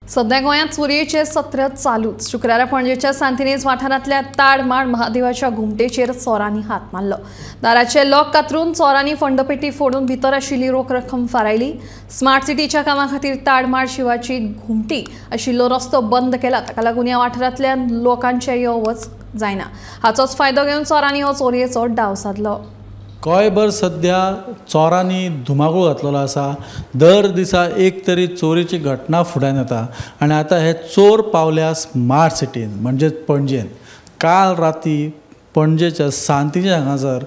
सध्या गोंयांत चोरयेचे सत्र चालूच. शुक्रारा पणजेच्या सांतिनेज वाठारांतल्या ताडमाड महादेवाच्या घुमटेचेर चोरांनी हात मारलो. दाराचे लॉक कातरून चोरांनी फंडपेटी फोडून भितर आशिल्ली रोख रक्कम फारायली. स्मार्ट सिटीच्या कामा खातीर ताडमाड शिवाची घुमटी आशिल्लो रस्तो बंद केला. ताका लागून ह्या वाठारांतल्या लोकांचे यो वच जायना. हाचोच फायदो घेवन चोरांनी हो चोरयेचो डाव सादलो. गोंयभर सध्या चोरांनी धुमाकूळ घातलेलो आसा. दर दिसा एक तरी चोरीची घटना फुड्यान येता आनी आतां हे चोर पावल्या स्मार्ट सिटीन म्हणजेच पणजेन. काल राती पणजेच्या सांतिनेज हांगासर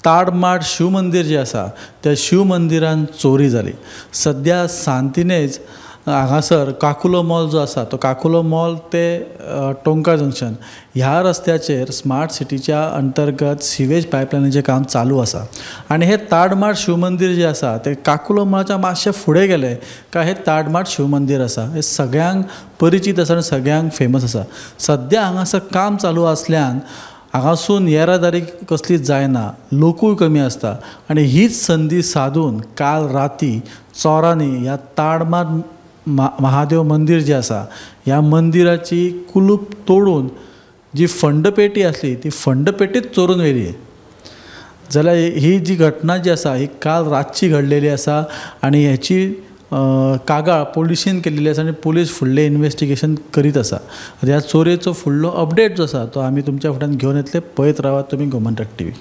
ताडमाड शिव मंदीर जें आसा त्या शिव मंदिरान चोरी जाली. सध्या सांतिनेज हांगासर काकुलो मॉल जो आसा तो काकुलो मॉल ते टोंका जंक्शन ह्या रस्त्याचेर स्मार्ट सिटीच्या अंतर्गत सिवेज पायपलायनीचें काम चालू आसा आनी हे ताडमाड शिव मंदीर जें आसा तें काकुलो मॉलाच्या मातशें फुडें गेलें काय हें ताडमाड शिव मंदीर आसा. हें सगळ्यांक परिचीत आसा आनी सगळ्यांक फेमस आसा. सद्या हांगासर काम चालू आसल्यान हांगासून येरादारी कसलीच जायना, लोकूय कमी आसता आनी हीच संदी सादून काल राती चोरांनी ह्या ताडमाड महादेव मंदीर जें आसा ह्या मंदिराची कुलूप तोडून जी फंडपेटी आसली ती फंडपेटीच चोरून व्हेली. जाल्यार ही जी घटना जी आसा ही काल रातची घडलेली आसा आनी हेची कागाळ पोलिशीन केल्ली आसा आनी पोलीस फुडलें इन्वेस्टिगेशन करीत आसा. ह्या चोरयेचो फुडलो अपडेट जो आसा तो आमी तुमच्या फुड्यान घेवन येतले. पळयत रावात तुमी गोमंतक टीव्ही.